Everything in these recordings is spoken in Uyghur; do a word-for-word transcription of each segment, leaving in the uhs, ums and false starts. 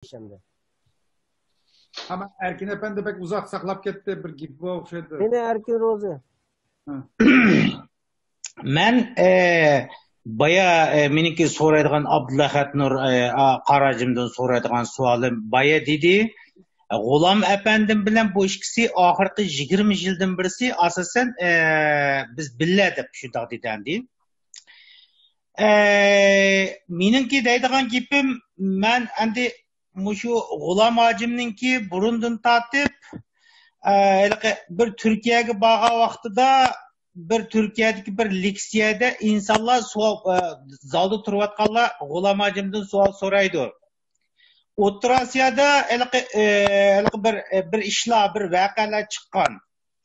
ئىش ئەمدى. ئەمما ئەركىن ئەپەندى بەك ئۇزاق ساقلاپ كەتتى، بىر گېپى بار ئوخشايدۇ. مېنى ئەركىن روزى. ھە. مەن، ئە، بايا، ئە، مېنىڭكى سورايدىغان ئابدۇلئەھەد نۇر، ئە، ئا، قاراجىمدىن سورايدىغان سوئالىم بايا دېدى. غۇلام ئەپەندىم بىلەن بۇ ئىككىسى ئاخىرقى يىگىرمە يىلدىن بىرسى ئاساسەن، ئە، بىز بىللە دەپ شۇنداق دېدى ئەمدى. ئە، مېنىڭكى دەيدىغان گېپىم، مەن ئەمدى مۇشۇ غۇلام ھاجىمنىڭكى بۇرۇندىن تارتىپ، ئە، ھېلىقى بىر تۈركىيەگە بارغان ۋاقتىدا، بىر تۈركىيەدىكى بىر لېكسىيەدە ئىنسانلار سوئال، ئە، زالدا تۇرۇۋاتقانلار غۇلام ھاجىمدىن سوئال سورايدۇ. ئوتتۇرا ئاسىيادا ھېلىقى، ئە، ھېلىقى بىر، ئە، بىر ئىشلار، بىر ۋەقەلەر چىققان.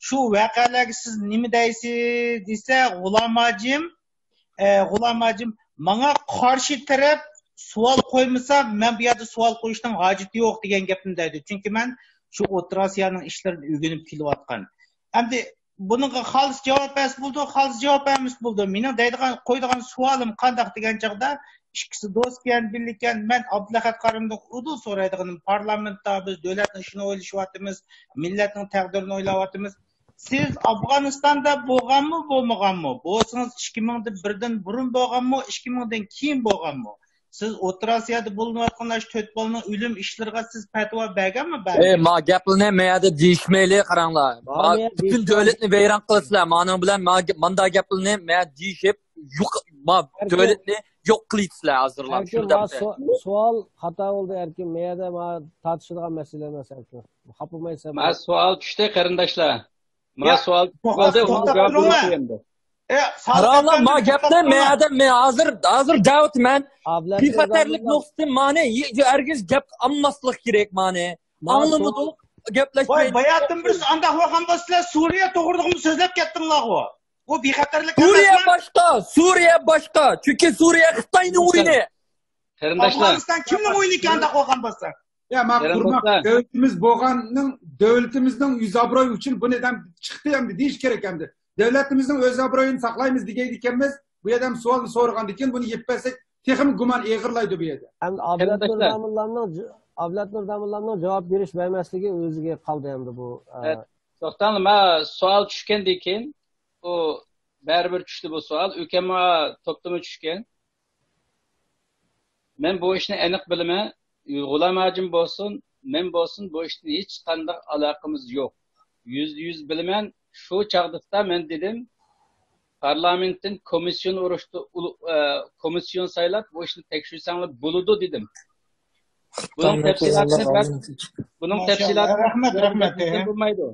شۇ ۋەقەلەرگە سىز نېمە دەيسىز دېسە، غۇلام ھاجىم، ئە، غۇلام ھاجىم، ماڭا قارشى تەرەپ سوئال قويمىسا، مەن بۇ يەردە سوئال قويۇشنىڭ ھاجىتى يوق دېگەن گەپنى دەيدۇ. چۈنكى مەن شۇ ئوتتۇرا ئاسىيانىڭ ئىشلىرىنى ئۆگىنىپ كېلىۋاتقان. ئەمدى بۇنىڭغا خالىس جاۋاب بەرسە بولىدۇ، خالىس جاۋاب بەرمىسە بولىدۇ. مېنىڭ دەيدىغان، قويىدىغان سوئالىم قانداق دېگەن چاغدا، ئىككىسى دوستكەن، بىللىكەن، مەن ئابدۇلئەھەد قارىمدىن ئۇدۇل سورايدىغىنىم، پارلامېنتتا بىز دۆلەتنىڭ ئىشىنى ئويلىشىۋاتىمىز، مىللەتنىڭ تەقدىرىنى ئويلاۋاتىمىز. سىز ئافغانىستاندا بولغانمۇ، بولمىغانمۇ؟ بولسىڭىز، ئىككى مىڭدىن بىردىن بۇرۇن بولغانمۇ، ئىككى مىڭدىن كېيىن بولغانمۇ؟ سىز ئوتتۇرا ئاسىيادا بولۇنۇۋاتقان ئاشۇ تۆت بالىنىڭ ئۆلۈم ئىشلىرىغا سىز پەتىۋا بەرگەنمۇ، بەرمىدىڭىز؟ ئەي، ما گەپلىرىنى مەيەدە دېيىشمەيلى، قاراڭلار. ما پۈتۈن دۆلەتنى ۋەيران قىلىسىلەر. مانىڭ بىلەن ما، ماندا گەپلىرىنى مەيەدە دېيىشىپ، يوق، ما دۆلەتنى يوق قىلىۋېتىسىلەر ھازىرلاپ. شۇنداق. سوئال خاتا بولدى، ئەركىن. مەيەدە ما تارتىشىدىغان مەسىلە ئەمەس، ئەركىن. خاپىمايسەن. ما سوئال چۈشتى، قېرىنداشلار. ما سوئال چۈشتى، قالدى، ئۇنى جاۋاب بېرىشى ئەمدى. قاراڭلار، ما گەپنى مەن ھازىر، ھازىر دەۋاتىمەن. بىخەتەرلىك نۇقتىسى مانى، ھەرگىز گەپ ئالماسلىق كېرەك مانى. ئاڭلىمىدۇق، گەپلەشمەيدۇ. ۋاي، باياتتىن بىرسى ئانداق بولغان بولسىلەر، سۈرىيە توغرىلىقمۇ سۆزلەپ كەتتىڭلارغۇ. بۇ بىخەتەرلىك ئەمەسمۇ؟ سۈرىيە باشقا، سۈرىيە باشقا. چۈنكى سۈرىيە خىتاينىڭ ئويۇنى. قېرىنداشلار. ئافغانىستان كىمنىڭ ئويۇنىكەن ئانداق بولغان بولسا؟ يا، ما قۇرماق دۆلىتىمىز بولغاننىڭ، دۆلىتىمىزنىڭ يۈز ئابرۇيى ئۈچۈن بۇنى دەم چىقتى ئەمدى دېيىش كېرەك ئەمدى. دۆلىتىمىزنىڭ ئۆز ئابرۇيىنى ساقلايمىز دېگەيدىكەنمىز، بۇ يەردە سوئالنى سورىغاندىن كېيىن بۇنى يېپىپ بەرسەك تېخىمۇ گۇمان ئېغىرلايدۇ بۇ يەردە. ئەمدى ئابلەتنۇر داموللامنىڭ، ئابلەتنۇر داموللامنىڭ جاۋاب بېرىش بەرمەسلىكى ئۆزىگە قالدى ئەمدى بۇ. توختاڭلار، ما سوئال چۈشكەندىن كېيىن، ئۇ بەرىبىر چۈشتى بۇ سوئال. ئۆكەم توپتىمۇ چۈشكەن. مەن بۇ ئىشنى ئېنىق بىلىمەن. غۇلام ھاجىم بولسۇن، مەن بولسۇن، بۇ ئىشتىن ھېچقانداق ئالاقىمىز يوق. يۈزدە يۈز بىلىمەن. شۇ چاغدا مەن دېدىم، پارلامېنتتىن كومىسسىيون ئۇرۇشتۇ، ئۇل-، ئە، كومىسسىيون سايلاپ، بۇ ئىشنى تەكشۈرسەڭلار بولىدۇ دېدىم. بۇنىڭ تەپسىلاتىنى بەك، بۇنىڭ تەپسىلاتىنى رەھمەت، رەھمەت، بولمايدۇ.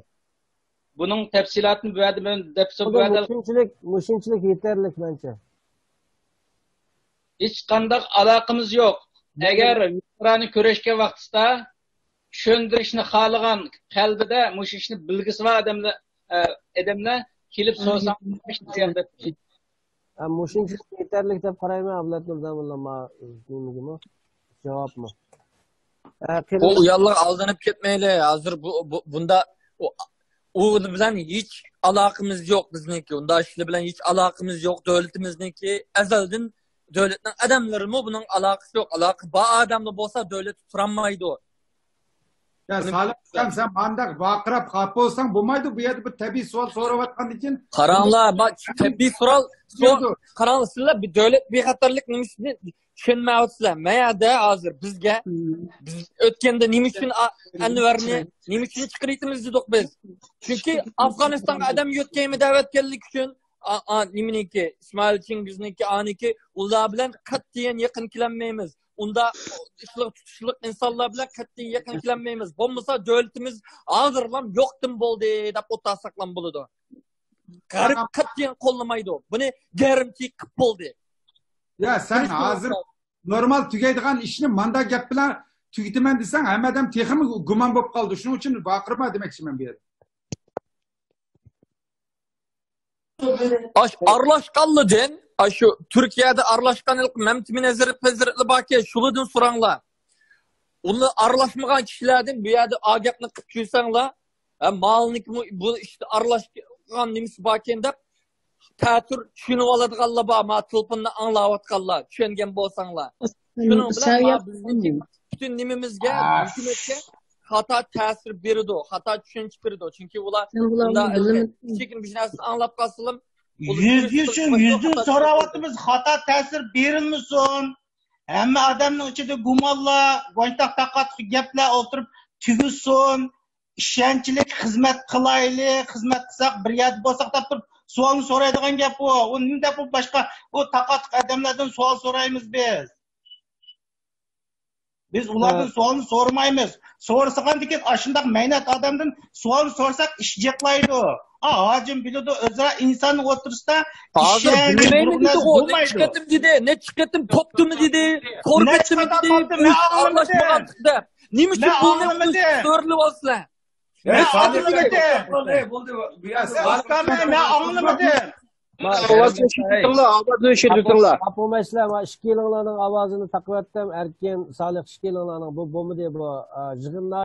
بۇنىڭ تەپسىلاتىنى بۇ يەردە مەن دەپ، بۇ يەردە مۇشۇنچىلىك، مۇشۇنچىلىك يېتەرلىك مەنچە. ھېچقانداق ئالاقىمىز يوق. ئەگەر مىسرانى كۆرۈشكەن ۋاقتىدا چۈشەندۈرۈشنى خالىغان قەلبىدە مۇشۇ ئىشنى بىلگۈسى بار ئادەملەر، ئە، ئادەملەر كېلىپ سورىساڭ، ھە، مۇشۇنچىلىك يېتەرلىك دەپ قارايمەن، ئابلەتنۇر داموللا، ما-، نېمىگىمۇ؟ جاۋابمۇ؟ ئە، بۇ ئۇياللار ئالدىنىپ كەتمەيلى. ھازىر بۇ، بۇ، بۇندا ئۇ، ئۇ بىلەن ھېچ ئالاقىمىز يوق بىزنىڭكى. ئۇنداق ئىشلار بىلەن ھېچ ئالاقىمىز يوق. دۆلىتىمىزنىڭكى ئەزەلدىن دۆلەتنىڭ ئادەملىرىمۇ بۇنىڭ ئالاقىسى يوق. ئالاقە بار ئادەملا بولسا دۆلەت تۇرالمايدۇ. يا، سالىم ئاكام، سەن مانداق ۋارقىراپ خاپا بولساڭ بولمايدۇ. بۇ يەردە بىر تەبىئىي سوئال سوراۋاتقاندىن كېيىن قاراڭلار، ما-، تەبىئىي سوئال، سوئال، قاراڭلار، سىلەر بىر دۆلەت بىخەتەرلىك نېمىسىنى چۈشەنمەيۋاتىسىلەر. ما يەردە ھازىر بىزگە، بىز ئۆتكەندە نېمە ئۈچۈن ئا-، ئەنۋەرنى نېمە ئۈچۈن چىقىرىۋېتىمىز دېدۇق بىز؟ چۈنكى ئافغانىستانغا ئادەم يۆتكەيمەن دەۋەتكەنلىكى ئۈچۈن، ئا-، ئا-، نېمىنىڭكى، ئىسمائىل چىڭگىزنىڭكى، ئانىكى، ئۇلار بىلەن قەتئىيەن يېقىن كېلەلمەيمىز. ئۇنداق ئىشلىق تۇتۇشلۇق ئىنسانلار بىلەن قەتئىي يېقىن كېلەلمەيمىز. بولمىسا دۆلىتىمىز ھازىرلام يوقتىن بولدى دەپ ئولتۇرساقلام بولىدۇ. غەرب قەتئىيەن قوللىمايدۇ. بۇنى گارانتىي قىلىپ بولدى. يا، سەن ھازىر نورمال تۈگەيدىغان ئىشنى ماندا گەپ بىلەن تۈگىتىمەن دېسەڭ، ھەممە ئادەم تېخىمۇ گۇمان بولۇپ قالىدۇ. شۇنىڭ ئۈچۈن ۋارقىرىما دېمەكچىمەن بۇ يەردە. ئاش-، ئارىلاشقانلىدىن، ئاشۇ تۈركىيەدە ئارىلاشقان مەمتىمىن ھەزرىتى ھەزرىتى باركەن، شۇلاردىن سوراڭلار. ئۇلار ئارىلاشمىغان كىشىلەردىن بۇ يەردە ئا گەپنى قىلىپ يۈرسەڭلار، ھە، مالنىكىمۇ بۇ ئىشتا ئارىلاشقان نېمىسى باركەن دەپ، تەتۈر چۈشىنىۋالىدىغانلار بار، ما تېلېفوندا ئاڭلاۋاتقانلار، چۈشەنگەن بولساڭلار. شۇنىڭ بىلەن ما بىزنىڭكى پۈتۈن نېمىمىزگە، ھۆكۈمەتكە خاتا تەسىر بېرىدۇ، خاتا چۈشەنچە بېرىدۇ. چۈنكى ئۇلار، ئۇنداق كىچىككىنە بىر نەرسىنى ئاڭلاپ قالسىلىم، يۈز يۈزدىن يۈزدىن سوراۋاتىمىز، خاتا تەسىر بېرىلمىسۇن. ھەممە ئادەمنىڭ ئىچىدە گۇمانلار، بوشتاق تاقاتقۇ گەپلەر ئولتۇرۇپ تۈگىسۇن. ئىشەنچلىك خىزمەت قىلايلى، خىزمەت قىلساق، بىر يەردە بولساق دەپ تۇرۇپ سوئالنى سورايدىغان گەپ ئۇ. ئۇ نېمە دەپ بۇ باشقا، بۇ تاقاتلىق ئادەملەردىن سوئال سورايمىز بىز؟ بىز ئۇلاردىن سوئالنى سورىمايمىز. سورىسىغاندىكىن ئاشۇنداق مەينەت ئادەمدىن سوئالنى سورىساق ئىش جىقلايدۇ. ئا، ھاجىم بىلىدۇ، ئۆزئارا ئىنساننىڭ ئوتتۇرىسىدا ھازىر ئىشەنچ، بىلمەيمەن دېدىغۇ، نەچچە قېتىم دېدى، نەچچە قېتىم توپتىمۇ دېدى، قورقۇتتىمۇ دېدى، ئۆزى ئارىلاشمىغان چىقتى. نېمە ئۈچۈن بۇنى سۆرىلىۋالسىلەر؟ مەن ئاڭلىمىدىم. ئاۋازنى ئۆچۈرۈپ تۇرۇڭلار، ئاۋازنى ئۆچۈرۈپ تۇرۇڭلار. ئاپۇمەسلەر، ما ئىككىلىڭلارنىڭ ئاۋازىنى تاقىۋەتتىم. ئەركىن، سالىھ، ئىككىلىڭلارنىڭ بۇ بولمىدى، بۇ يىغىندا